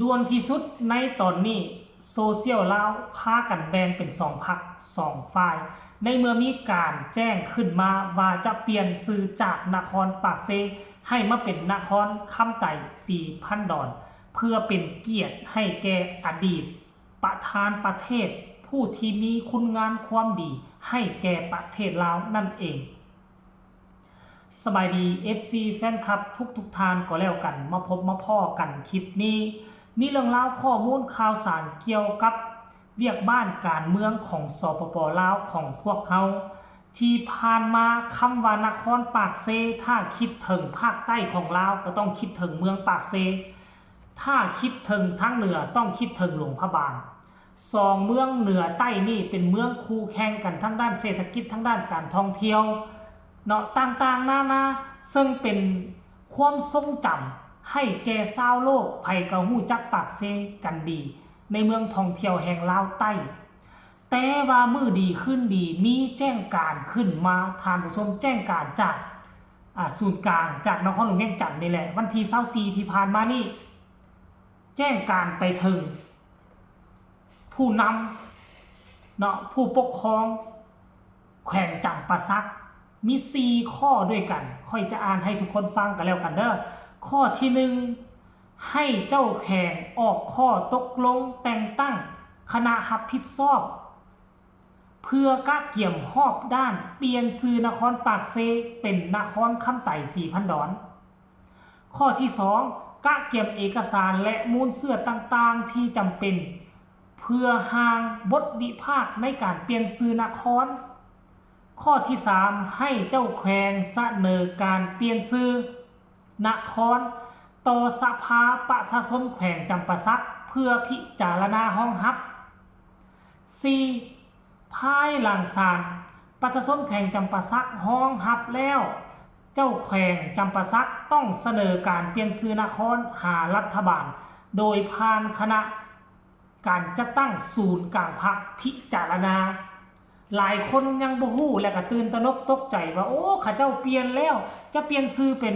ດ່ວນທີ່ສຸດໃນຕອນນີ້, ໂຊຊຽວລາວພາກັນແບ່ງເປັນສອງພັກ, ສອງຝ່າຍ, ໃນເມື່ອມີການແຈ້ງຂຶ້ນມາວ່າຈະປ່ຽນຊື່ຈາກນະຄອນປາກເຊ ໃຫ້ມາເປັນນະຄອນຄຳໄຕ ສີພັນດອນ, ເພື່ອເປັນກຽດໃຫ້ແກ່ອະດີດປະທານປະເທດ ຜູ້ທີ່ມີຄຸນງາມຄວາມດີໃຫ້ແກ່ປະເທດລາວນັ້ນເອງ. ສະບາຍດີ ເອັຟຊີ ແຟນຄລັບທຸກໆທ່ານກໍແລ້ວກັນ, ມາພົບມາພໍ້ກັນຄລິບນີ້ ມີເລື່ອງລາວຂໍ້ມູນຂ່າວສານກ່ຽວກັບວຽກບ້ານການເມືອງຂອງ ສປປ ລາວ ຂອງພວກເຮົາ. ທີ່ຜ່ານມາ ຄຳວ່ານະຄອນປາກເຊ, ຖ້າຄິດເຖິງພາກໃຕ້ຂອງລາວ ກໍຕ້ອງຄິດເຖິງເມືອງປາກເຊ, ຖ້າຄິດເຖິງທາງເໜືອ ຕ້ອງຄິດເຖິງຫຼວງພະບາງ. ສອງເມືອງເໜືອໃຕ້ນີ້ເປັນເມືອງຄູ່ແຂ່ງກັນທາງດ້ານເສດຖະກິດ, ທາງດ້ານການທ່ອງທ່ຽວເນາະ, ຕ່າງໆນານາ, ເຊິ່ງເປັນຄວາມຊົງຈຳໃຫ້ແກ່ຊາວໂລກ, ໃຜກໍຮູ້ຈັກປາກເຊກັນດີ ໃນເມືອງທ່ອງທ່ຽວແຫ່ງລາວໃຕ້. ແຕ່ວ່າມື້ດີຄືນດີ ມີແຈ້ງການຂຶ້ນມາ, ທ່ານຜູ້ຊົມ, ແຈ້ງການຈາກ, ອາ, ສູນກາງ ຈາກນະຄອນຫຼວງວຽງຈັນນີ້ແຫຼະ, ວັນທີຊາວສີ່ທີ່ຜ່ານມານີ້ ແຈ້ງການໄປເຖິງຜູ້ນຳເນາະ, ຜູ້ປົກຄອງແຂວງຈຳປາສັກ, ມີສີ່ຂໍ້ດ້ວຍກັນ, ຂ້ອຍຈະອ່ານໃຫ້ທຸກຄົນຟັງກັນແລ້ວກັນເດີ້. ຂໍ້ທີໜຶ່ງ, ໃຫ້ເຈົ້າແຂວງອອກຂໍ້ຕົກລົງແຕ່ງຕັ້ງຄະນະຮັບຜິດຊອບ ເພື່ອກະກຽມຮອບດ້ານປ່ຽນຊື່ນະຄອນປາກເຊເປັນນະຄອນຄຳໄຕ ສີພັນດອນ. ຂໍ້ທີສອງ, ກະກຽມເອກະສານ ແລະ ມູນເຊື້ອຕ່າງໆທີ່ຈຳເປັນ ເພື່ອຮ່າງບົດວິພາກໃນການປ່ຽນຊື່ນະຄອນ. ຂໍ້ທີສາມ, ໃຫ້ເຈົ້າແຂວງສະເໜີການປ່ຽນຊື່ນະຄອນຕໍ່ສະພາປະຊາຊົນແຂວງຈຳປາສັກ ເພື່ອພິຈາລະນາຮອງຮັບ. ສີ່, ພາຍຫຼັງສານປະຊາຊົນແຂວງຈຳປາສັກຮອງຮັບແລ້ວ, ເຈົ້າແຂວງຈຳປາສັກຕ້ອງສະເໜີການປ່ຽນຊື່ນະຄອນຫາລັດຖະບານ ໂດຍຜ່ານຄະນະການຈັດຕັ້ງສູນກາງພັກພິຈາລະນາ. ຫຼາຍຄົນຍັງບໍ່ຮູ້ ແລະ ກະຕື່ນຕະໜົກຕົກໃຈວ່າ ໂອ້ ເຂົາເຈົ້າປ່ຽນແລ້ວ, ຈະປ່ຽນຊື່ເປັນ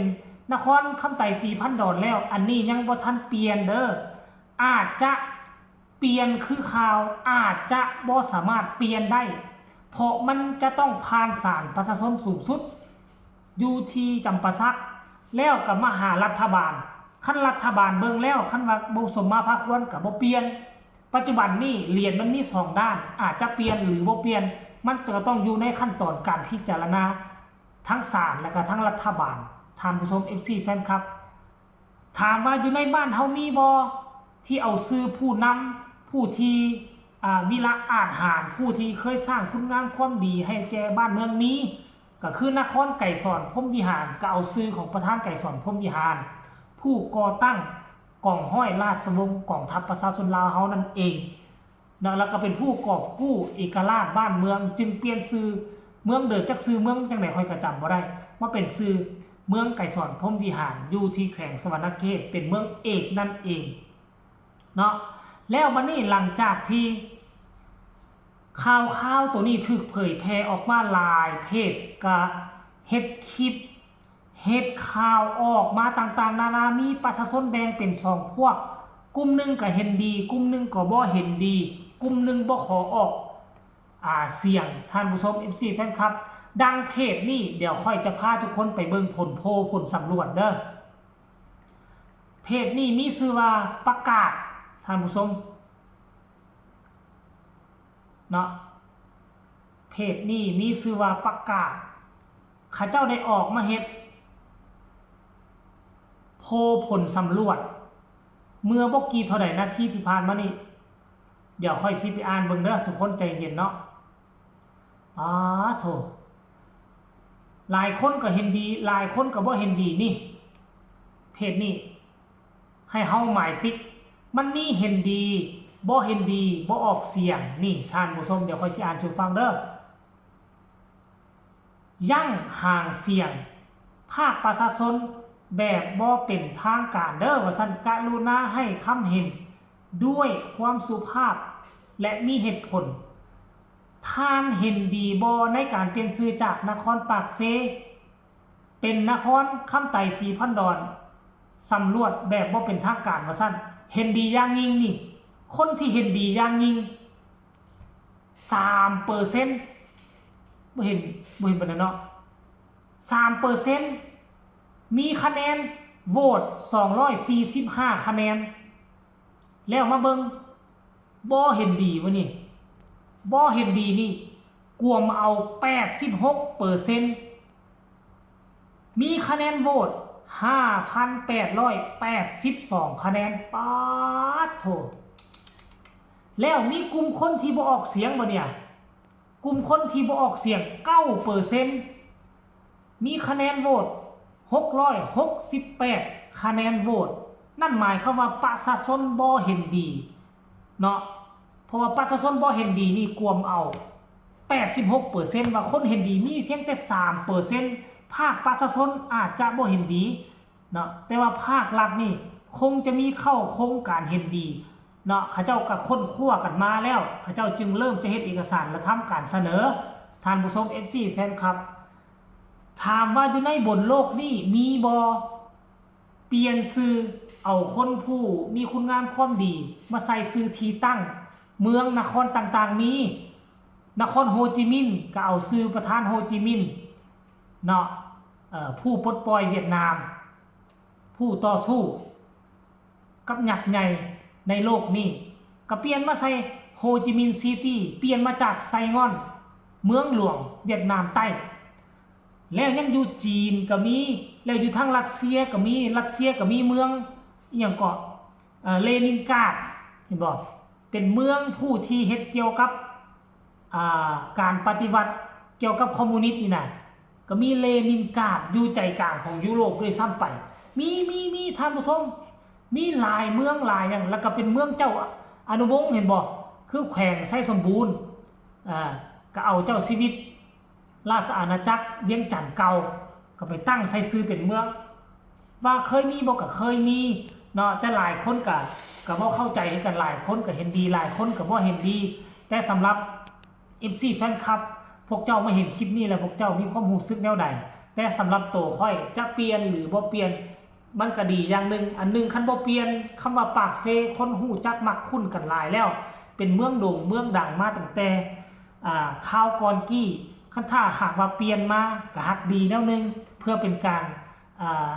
ນະຄອນຄຳໄຕ ສີພັນດອນແລ້ວ. ອັນນີ້ຍັງບໍ່ທັນປ່ຽນເດີ້. ອາດຈະ ປ່ຽນຄືຂ່າວ ອາດຈະບໍ່ສາມາດປ່ຽນໄດ້ ເພາະມັນຈະຕ້ອງຜ່ານສານປະຊາຊົນສູງສຸດຢູ່ທີ່ຈຳປາສັກ ແລ້ວກໍມາຫາລັດຖະບານ. ຄັນລັດຖະບານເບິ່ງແລ້ວ ຄັນວ່າບໍ່ສົມມາພາຄວນກໍບໍ່ປ່ຽນ. ປັດຈຸບັນນີ້ຫຼຽນມັນມີສອງດ້ານ, ອາດຈະປ່ຽນຫຼືບໍ່ປ່ຽນ, ມັນກໍຕ້ອງຢູ່ໃນຂັ້ນຕອນການພິຈາລະນາທັງສານ ແລະ ກະທັງລັດຖະບານ. ທ່ານຜູ້ຊົມ ເອັຟຊີ ແຟນຄລັບ ຖາມວ່າຢູ່ໃນບ້ານເຮົາມີບໍ່ ທີ່ເອົາຊື່ຜູ້ນຳ ຜູ້ທີ່ ອາ ວິລະອາດຫານ ຜູ້ທີ່ເຄີຍສ້າງຄຸນງາມຄວາມດີໃຫ້ແກ່ບ້ານເມືອງ? ມີ, ກໍຄືນະຄອນໄກສອນ ພົມວິຫານ ກໍເອົາຊື່ຂອງປະທານໄກສອນ ພົມວິຫານ ຜູ້ກໍ່ຕັ້ງກອງຮ້ອຍລາຊະວົງ ກອງທັບປະຊາຊົນລາວເຮົານັ້ນເອງ. ເນາະ ແລ້ວກໍເປັນຜູ້ກອບກູ້ເອກະລາດບ້ານເມືອງ ຈຶ່ງປ່ຽນຊື່ເມືອງເດີມ, ຈັກຊື່ເມືອງຈັ່ງໃດຂ້ອຍກໍຈຳບໍ່ໄດ້, ມາເປັນຊື່ເມືອງໄກສອນ ພົມວິຫານ ຢູ່ທີ່ແຂວງສະຫວັນນະເຂດ ເປັນເມືອງເອກນັ້ນເອງເນາະ. ແລ້ວບັດນີ້ ຫຼັງຈາກທີ່ຂ່າວຄາວໂຕນີ້ຖືກເຜີຍແຜ່ອອກມາ, ຫຼາຍເພຈກໍເຮັດຄລິບ ເຮັດຂ່າວອອກມາຕ່າງໆນານາ, ມີປະຊາຊົນແບ່ງເປັນສອງພວກ, ກຸ່ມໜຶ່ງກໍເຫັນດີ, ກຸ່ມໜຶ່ງກໍບໍ່ເຫັນດີ, ກຸ່ມໜຶ່ງບໍ່ຂໍອອກ ອາ ສຽງ. ທ່ານຜູ້ຊົມ ເອັຟຊີ ແຟນຄລັບ, ດັ່ງເພຈນີ້, ດຽວຂ້ອຍຈະພາທຸກຄົນໄປເບິ່ງຜົນໂພ ຜົນສຳຫຼວດເດີ້. ເພຈນີ້ມີຊື່ວ່າປະກາດ, ທ່ານຜູ້ຊົມ ເນາະ, ເພຈນີ້ມີຊື່ວ່າປະກາດ, ເຂົາເຈົ້າໄດ້ອອກມາເຮັດໂພ ຜົນສຳຫຼວດ ເມື່ອບໍ່ກີ່ເທົ່າໃດນາທີທີ່ຜ່ານມານີ້. ດຽວຂ້ອຍຊິໄປອ່ານເບິ່ງເດີ້, ທຸກຄົນໃຈເຢັນເນາະ. ອາໂທ້ ຫຼາຍຄົນກໍເຫັນດີ, ຫຼາຍຄົນກໍບໍ່ເຫັນດີ. ນີ້ ເພຈນີ້ ໃຫ້ເຮົາໝາຍຕິກ, ມັນມີເຫັນດີ, ບໍ່ເຫັນດີ, ບໍ່ອອກສຽງ. ນີ້ທ່ານຜູ້ຊົມ, ດຽວຂ້ອຍຊິອ່ານສູ່ຟັງເດີ້. ຢັ້ງຫາງສຽງພາກປະຊາຊົນແບບບໍ່ເປັນທາງການເດີ້ ວ່າຊັ້ນ. ກະລຸນາໃຫ້ຄຳເຫັນດ້ວຍຄວາມສຸພາບ ແລະ ມີເຫດຜົນ. ທ່ານເຫັນດີບໍ່ໃນການປ່ຽນຊື່ຈາກນະຄອນປາກເຊ ເປັນນະຄອນຄຳໄຕ ສີພັນດອນ ສຳຫຼວດແບບບໍ່ເປັນທາງການ ວ່າຊັ້ນ. ເຫັນດີຢ່າງຍິ່ງນີ້ ຄົນທີ່ເຫັນດີຢ່າງຍິ່ງ ສາມເປີເຊັນ ບໍ່ເຫັນ ບໍ່ເຫັນປານນັ້ນເນາະ ສາມເປີເຊັນ ມີຄະແນນໂຫວດສອງຮ້ອຍສີ່ສິບຫ້າຄະແນນ. ແລ້ວມາເບິ່ງ ບໍ່ເຫັນດີວະນີ້ ບໍ່ເຫັນດີນີ້ກວມເອົາແປດສິບຫົກເປີເຊັນ ມີຄະແນນໂຫວດຫ້າພັນແປດຮ້ອຍແປດສິບສອງຄະແນນ. ປາດໂທ້ ແລ້ວມີກຸ່ມຄົນທີ່ບໍ່ອອກສຽງບໍ່ເນຍ ກຸ່ມຄົນທີ່ບໍ່ອອກສຽງເກົ້າເປີເຊັນ ມີຄະແນນໂຫວດຫົກຮ້ອຍຫົກສິບແປດຄະແນນໂຫວດ. ນັ້ນໝາຍຄວາມວ່າປະຊາຊົນບໍ່ເຫັນດີເນາະ ເພາະວ່າປະຊາຊົນບໍ່ເຫັນດີນີ້ກວມເອົາແປດສິບຫົກເປີເຊັນ ວ່າຄົນເຫັນດີມີພຽງແຕ່ສາມເປີເຊັນ. ພາກປະຊາຊົນອາດຈະບໍ່ເຫັນດີເນາະ ແຕ່ວ່າພາກລັດນີ້ຄົງຈະມີເຂົ້າໂຄງການເຫັນດີເນາະ ເຂົາເຈົ້າກໍຄົ້ນຄວ້າກັນມາແລ້ວ ເຂົາເຈົ້າຈຶ່ງເລີ່ມຈະເຮັດເອກະສານ ແລະ ທຳການສະເໜີ. ທ່ານຜູ້ຊົມ ເອັຟຊີ ແຟນຄລັບ ຖາມວ່າຢູ່ໃນບົນໂລກນີ້ມີບໍ່ ປ່ຽນຊື່ ເອົາຄົນຜູ້ມີຄຸນງາມຄວາມດີມາໃສ່ຊື່ທີ່ຕັ້ງເມືອງນະຄອນຕ່າງໆ ມີນະຄອນໂຮຈິມິນ ກໍເອົາຊື່ປະທານໂຮຈິມິນເນາະ ເອີ ຜູ້ປົດປ່ອຍຫວຽດນາມ ຜູ້ຕໍ່ສູ້ກັບຍັກໃຫຍ່ໃນໂລກນີ້ ກໍປ່ຽນມາໃສ່ໂຮຈິມິນຊີຕີ ປ່ຽນມາຈາກໄຊງ່ອນ ເມືອງຫຼວງຫວຽດນາມໃຕ້. ແລ້ວຍັງຢູ່ຈີນກໍມີ ແລ້ວຢູ່ທາງຣັດເຊຍກໍມີ ຣັດເຊຍກໍມີເມືອງອີ່ຫຍັງເກາະ ເອີ ເລນິນກາດ ເຫັນບໍ່ ເປັນເມືອງຜູ້ທີ່ເຮັດກ່ຽວກັບ ອ່າ ການປະຕິວັດກ່ຽວກັບຄອມມູນິດນີ້ນະ ກໍມີເລນິນກາດຢູ່ໃຈກາງຂອງຢູໂຣບດ້ວຍຊ້ຳໄປ. ມີ ມີ ມີ ທ່ານຜູ້ຊົມ ມີຫຼາຍເມືອງຫຼາຍຫຍັງ ແລ້ວກໍເປັນເມືອງເຈົ້າອະນຸວົງ ເຫັນບໍ່ ຄືແຂວງໄຊສົມບູນ ອ່າ ກໍເອົາເຈົ້າຊີວິດ ລາຊະອານາຈັກວຽງຈັນເກົ່າ ກໍໄປຕັ້ງໃສ່ຊື່ເປັນເມືອງ ວ່າເຄີຍມີບໍ່ ກໍເຄີຍມີເນາະ ແຕ່ຫຼາຍຄົນກໍ ກໍບໍ່ເຂົ້າໃຈຄືກັນ ຫຼາຍຄົນກໍເຫັນດີ ຫຼາຍຄົນກໍບໍ່ເຫັນດີ. ແຕ່ສຳລັບເອັຟຊີ ແຟນຄລັບ ພວກເຈົ້າມາເຫັນຄລິບນີ້ແລ້ວ ພວກເຈົ້າມີຄວາມຮູ້ສຶກແນວໃດ? ແຕ່ສຳລັບໂຕຂ້ອຍ ຈະປ່ຽນຫຼືບໍ່ປ່ຽນ ມັນກໍດີຢ່າງໜຶ່ງ ອັນໜຶ່ງ ຄັນບໍ່ປ່ຽນ ຄຳວ່າປາກເຊ ຄົນຮູ້ຈັກມັກຄຸ້ນກັນຫຼາຍແລ້ວ ເປັນເມືອງໂດ່ງເມືອງດັງມາຕັ້ງແຕ່ ອ່າ ຄາວກ່ອນກີ້. ຄັນຖ້າຫາກວ່າປ່ຽນມາ ກໍຮັກດີແນວໜຶ່ງ ເພື່ອເປັນການ ອ່າ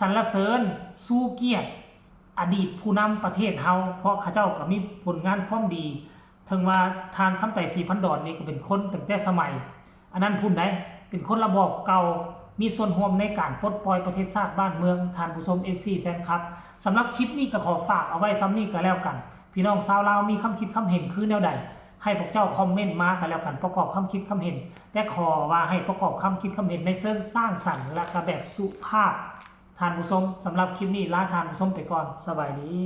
ສັນລະເສີນຊູກຽດອະດີດຜູ້ນຳປະເທດເຮົາ ເພາະເຂົາເຈົ້າກໍມີຜົນງານຄວາມດີ. ເຖິງວ່າທ່ານຄຳໄຕ ສີພັນດອນນີ້ກໍເປັນຄົນຕັ້ງແຕ່ສະໄໝອັນນັ້ນພຸ້ນໃດ໋ ເປັນຄົນລະບອບເກົ່າ ມີສ່ວນຮ່ວມໃນການປົດປ່ອຍປະເທດຊາດບ້ານເມືອງ. ທ່ານຜູ້ຊົມ ເອັຟຊີ ແຟນຄລັບ ສຳລັບຄລິບນີ້ກໍຂໍຝາກເອົາໄວ້ສ່ຳນີ້ກໍແລ້ວກັນ. ພີ່ນ້ອງຊາວລາວມີຄຳຄິດຄຳເຫັນຄືແນວໃດ ໃຫ້ພວກເຈົ້າຄອມເມັນມາກໍແລ້ວກັນ ປະກອບຄຳຄິດຄຳເຫັນ ແຕ່ຂໍວ່າໃຫ້ປະກອບຄຳຄິດຄຳເຫັນໃນເຊີງສ້າງສັນ ແລະ ກໍແບບສຸພາບ. ທ່ານຜູ້ຊົມ ສຳລັບຄລິບນີ້ລາທ່ານຜູ້ຊົມໄປກ່ອນ. ສະບາຍດີ.